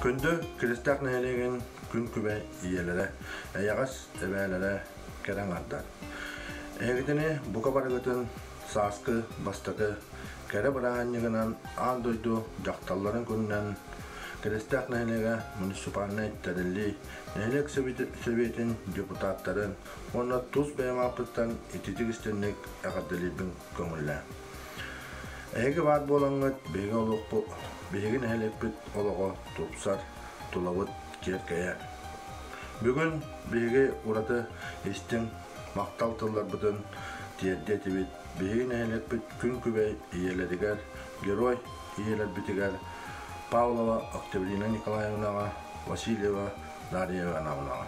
Күндү Киристээх нэһилиэгин күн күбэй ийэлэрэ, эйэҕэс эбээлэрэ кэрэ аҥардар. Эһигитини бука барыгытын сааскы бастакы кэрэ бырааһынньыгынан аан дойду дьахталларын күнүнэн Киристээх нэһилиэгэ муниципальнай тэриллии нэһилиэк сэбиэтин депутаттарын уонна тус бэйэм ааппыттан ититик истинник эҕэрдэлиирбин көҥүллээ. Эһиги баар буолаҥҥыт биһиги олохпут, биһиги нэһилиэкпит олоҕо тупсар, тулабыт киэркэйэр. Бүгүн биһиги ураты истиҥ махтал тылларбытын тиэрдиэ этибит. Биһиги нэһилиэкпит күн күбэй ийэлэригэр, герой ийэлэрбитигэр Павлова Октябрина Николаевнаҕа, Васильева Дарья Ивановнаҕа.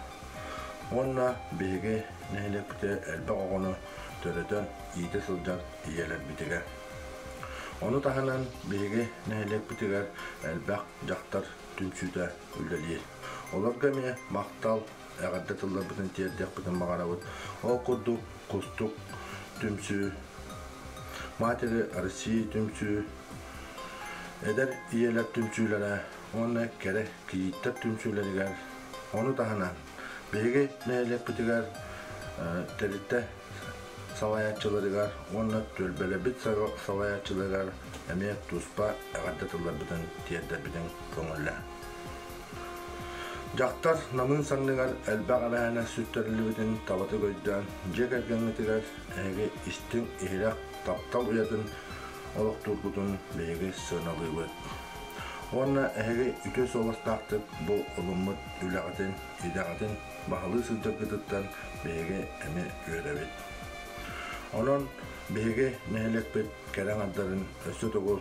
Уонна биһиги нэһилиэкпитигэр элбэх оҕону төрөтөн иитэ сылдьар ийэлэрбитигэр. Ону таһынан биһиги нэһилиэкпитигэр элбэх дьахтар түмсүүтэ үлэлиир. Олорго эмиэ махтал, эҕэрдэ тылларбытын тиэрдиэхпитин баҕарабыт. Ол курдук Кустук түмсүү, Матери России түмсүү, эдэр ийэлэр түмсүүлэрэ уонна кэрэ кийииттэр түмсүүлэригэр, ону таһынан биһиги нэһилиэкпитигэр тэрилтэ салайааччыларыгар уонна түөлбэлэрбит салайааччыларыгар эмиэ туспа эҕэрдэ тылларбытын тиэрдэрбитин көҥүллээ. Дьахтар намыын санныгар элбэх эбээнэ сүттэриллибитин табатык өйдөөн, дьиэ кэргэҥҥитигэр эһиги истиҥ, иһирэх таптал уйатын олохтуургутун биһиги сыаналыыбыт. Уонна эһиги үтүө суобастаахтык бу ылыммыт үлэҕитин, идэҕитин баһылыы сылдьаргытыттан биһиги эмиэ үөрэбит. Онон биһиги нэһилиэкпит кэрэ аҥардарын өссө төгүл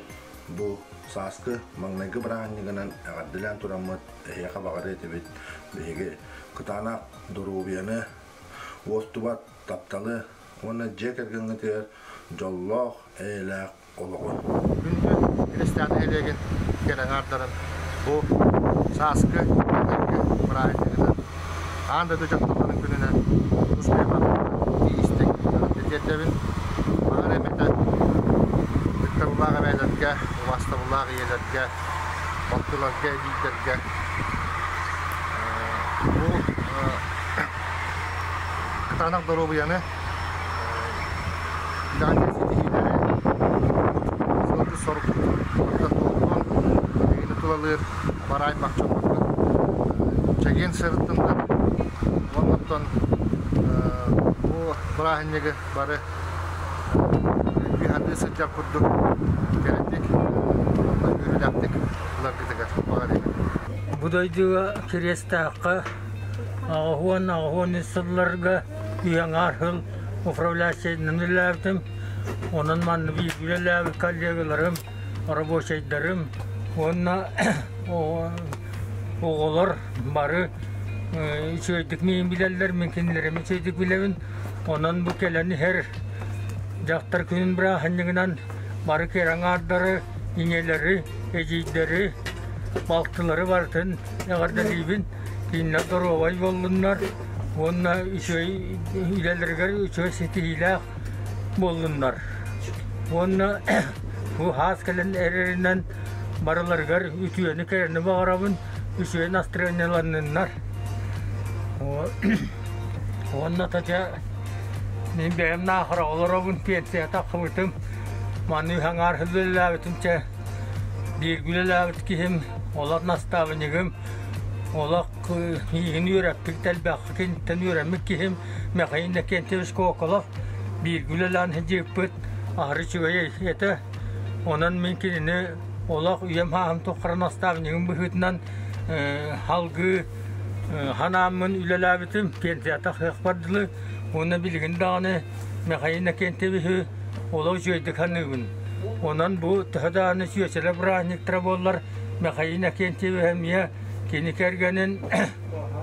бу сааскы маҥнайгы бырааһынньыгынан эҕэрдэлээн тураммыт эһиэхэ баҕарыа этибит биһиги кытаанах доруобуйаны, уостубат тапталы уонна дьиэ кэргэҥҥитигэр дьоллоох, эйэлээх олоҕу. Күндү Киристээн нэһилиэгин кэрэ аҥаардарын бу сааскы маҥнайгы бырааһынньыгынан аан дойду дьахталларын күнүнэн тус бэйэм истиҥ эҕэрдэ тиэрдэбин. Баҕар эмэтэ ытыктабыллаах эбээлэргэ, убаастабыллаах ийэлэргэ, балтыларга, эдьиийдэргэ бу кытаанах доруобуйаны Даҕаны ситиһиилэри сыалгы-сорукпутун барыта туоллун, эһигини тулалыыр бараай бахчаларбыт чэгиэн сырыттыннар уонна оттон бу бырааһынньыгы бары өйдүү-саныы сылдьар курдук кэрэтик уонна үөрүүлээхтик ыларгытыгар баҕарыыбын. Бу дойдуга Кириэстээххэ 80 сылларга үйэ аҥаар сыл управляющайынан үлэлээбитим. Онон манна бииргэ үлэлээбит коллегаларым, рабочайдарым уонна оҕолор бары үчүгэйдик миигин билэллэр, мин кинилэри үчүгэйдик билэбин. Онон бу кэлэн иһэр дьахтар күнүн бырааһынньыгынан бары кэрэ аҥаардары, ийэлэри, эдьиийдэри, балтылары барытын эҕэрдэлиибин. Кинилэр доруобай буоллуннар уонна үчүгэй үлэлэригэр үчүгэй ситиһиилээх буоллуннар. Уонна бу хаас кэлэн эрэринэн барыларыгар үтүөнү кэрэни баҕарабын, үчүгэй настроениеланныннар. Уонна тача мин бэйэм наахара олоробун пенсия тахсыбытым. Маны үһаҥаар үлэлээбитим чэ бииргэ үлэлээбит киһим, олох наставнигым, олох миигин үөрэппит элбэххэ киниттэн үөрэммит киһим Михаил Иннокентьевич Коколов бииргэ үлэлээн сылдьыбыппыт аһары үчүгэй этэ. Онон мин кинини олох үйэм сааһым тухары наставнигым быһыытынан салгыы ханааммын үлэлээбитим пенсията сыахпар дылы уонна билигин даҕаны Михаил Иннокентьевиһы олох үчүгэйдик саныыбын. Онон бу төһө даҕаны сүөсэлэ бырааһынньыктара буоллар Михаил Иннокентьевич эмиэ кини кэргэнин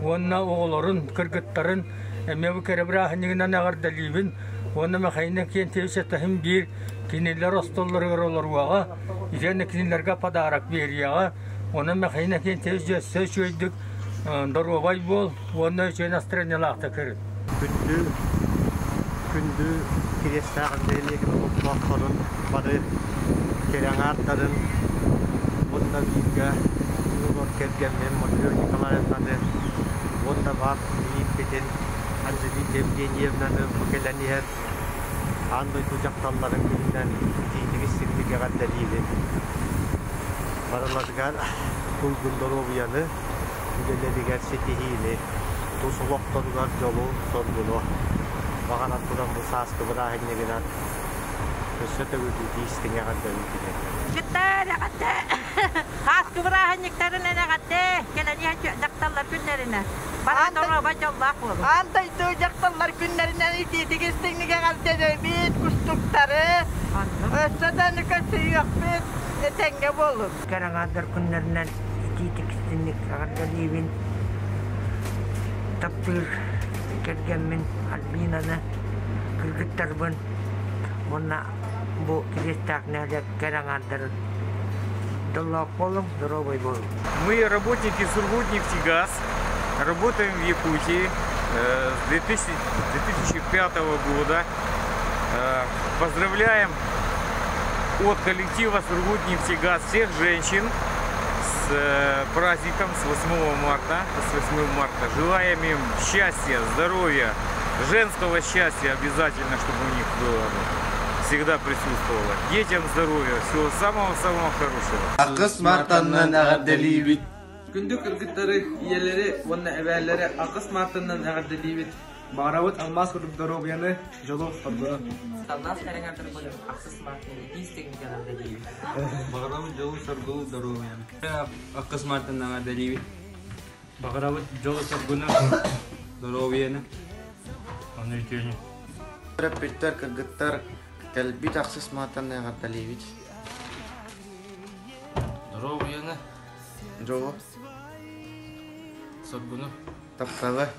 уонна оҕолорун, кыргыттарын эмиэ бу кэрэ бырааһынньыгынан эҕэрдэлиибин уонна Михаил Иннокентьевич этаһым биир кинилэр остуолларыгар олоруоҕа, итиэннэ кинилэргэ подарок биэриэҕэ. Онон Михаил Иннокентьевич өссө үчүгэйдик доруобай буол уонна үчүгэй настроениелаахтык сырыт. Күндү, күндү Кириэстээх нэһилиэгин олохтоохторун бары кэрэ аҥаардарын уонна бииргэ олорор кэргэммин Матрена Николаевнаны уонна баар кийииппитин Анжелика Евгеньевнаны бу кэлэн иһэр аан дойду дьахталларын күнүнэн итиитик истиҥник эҕэрдэлиибин. Барыларыгар туйгун доруобуйаны, үлэлэригэр ситиһиини, тус олохторугар дьолу-соргуну баҕаран туран бу сааскы бырааһынньыгынан өссө төгүл итии истиҥ эҕэрдэбин тириэрдэбин. Кыттаар эҕэрдэ! Сааскы бырааһынньыктарынан эҕэрдэ! Кэлэн иһэн дьахталлар күннэринэ. Бары доруобай дьоллоох буолуҥ. Аан дойду дьахталлар күннэринэн итиитик истиҥник эҕэрдэлэбит, кустуктары. Өссө да көрсүһүөхпүт, этэҥҥэ буолуҥ. Кэр аҥаардар күннэринэн итиитик истиҥник эҕэрдэлиибин. Таптыыр кэргэммин Альбинаны, кыргыттарбын уонна бу Кириэстээх нэһилиэк кэр аҥаардарын дьоллоох буолуҥ, доруобай буолуҥ. Мы работники Сургутнефтегаз, работаем в Якутии с 2005 года. Поздравляем от коллектива Сургутнефтегаз всех женщин с праздником с 8 марта. С 8 марта. Желаем им счастья, здоровья, женского счастья обязательно, чтобы у них было всегда присутствовало. Детям здоровья, всего самого-самого хорошего. Ахыс мартаннан эҕэрдэлиибит. Күндү кыргыттары, ийэлэри уонна эбээлэри ахыс мартаннан эҕэрдэлиибит. Баҕарабыт алмаас курдук доруобуйаны, дьолу, соргуну. Алмаас кэрэҥэр ахсыс мартын итии истиҥник эҕэрдэлиибит. Баҕарабыт дьолу, соргуну, доруобуйаны. Ахсыс мартын эҕэрдэлиибит. Баҕарабыт дьолу, соргуну, доруобуйаны. Ону үтүөнү. Төрөппүттэр, кыргыттар кэлбит ахсыс мартан эҕэрдэлиибит. Доруобуйаны. Дьолу. Соргуну. Тапталы.